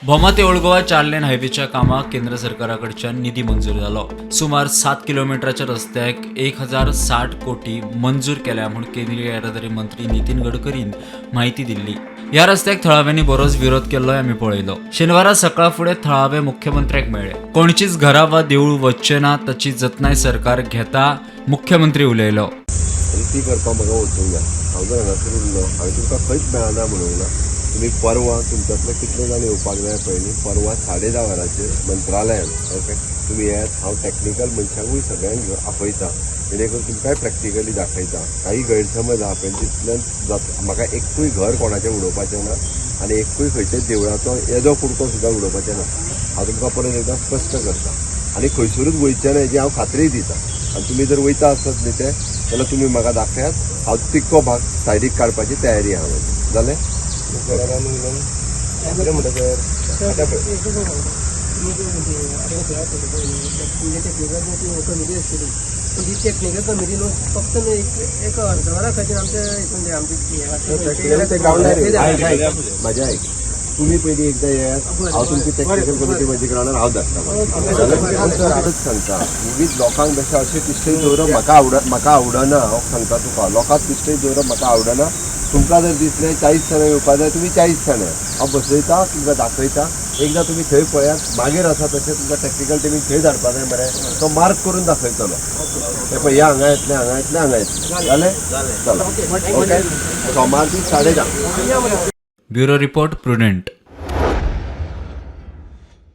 भोमा ते old Goa 4 lane हायवेच्या कामाक केंद्र सरकारा कडच्यान निधी मंजूर जालो. सुमार 7 किलोमिटराच्या रस्त्याक 1060 कोटी मंजूर केल्या म्हूण केंद्रीय येरादारी मंत्री नितीन गडकरीन म्हायती दिल्ली. ह्या रस्त्याक थळाव्यांनी बरोच विरोध केल्लोय आमी पळयलो. शेनवारा सकाळ फुडें थळावे मुख्यमंत्र्याक मेळ्ळे. कोणचीच घरां वा देवूळ वचचें ना, ताची जतनाय सरकार घेता, मुख्यमंत्री उलयलो. आनी ती करपाक म्हाका वचूंक जाय. हांव जर हांगासर उरलो, हांवें तुमकां खंयच मेळना म्हणूंक ना. तुमी परवां तुमच्यांतले कितले जाण येवपाक जाय पयलीं, परवां 10:30 वरांचेर मंत्रालयान, ओके, तुमी येयात. हांव टॅक्निकल मनशांकूय सगळ्यांक घेवन आपयता, जेणे करून तुमकांय प्रॅक्टिकली दाखयता. काही गैरसमज आहा पळय तितल्यान जाता. म्हाका एकूय घर कोणाचें उडोवपाचें ना आनी एकूय खंयच्याच देवळाचो येदो कुडको सुद्दां उडोवपाचें ना. हांव तुमकां परत एकदां स्पश्ट करता आनी खंयसरूच वयचें ना हेजी हांव खात्री दिता. आनी तुमी जर वयता आसत न्ही ते जाल्यार तुमी म्हाका दाखयात, हांव तितको भाग सायडीक काडपाची तयारी आहा म्हजी. जालें. कितें म्हणटा सर, आतां पळय, टेक्निकल कमिटी आसतली, पूण ती टेक्निकल कमिटी न्हू फक्त न्हू एक एक अर्द वरा खातीर आमच्या हितून ते आमचे ते ग्रावंडार. आयक, आयक, म्हाजें आयक, तुमी पयलीं एकदां येयात. हांव तुमची टॅक्निकल कमिटी म्हजी ग्रावंडार हांव धाडटा. जालें. सांगता, उगीच लोकांक बेश्टे अशें तिश्टेक दवरप म्हाका आवडना. हांव सांगता तुका, लोकांक तिश्टेक दवरप म्हाका आवडना. तुमकां जर दिसलें 40 जाणां येवपा जाय, तुमी 40 जाणां हांव बसयता, तुमकां दाखयता. एकदां तुमी थंय पळयात. मागीर आसा तशें तुमकां टॅक्निकल टिमीक थंय धाडपा जाय मरे, तो मार्क करून दाखयतलो. ते पळय, हे हांगा येतले, हांगा येतले, हांगा येतले. जालें. चला, ओके, सोमार दीस 10:30. Bureau report, Prudent.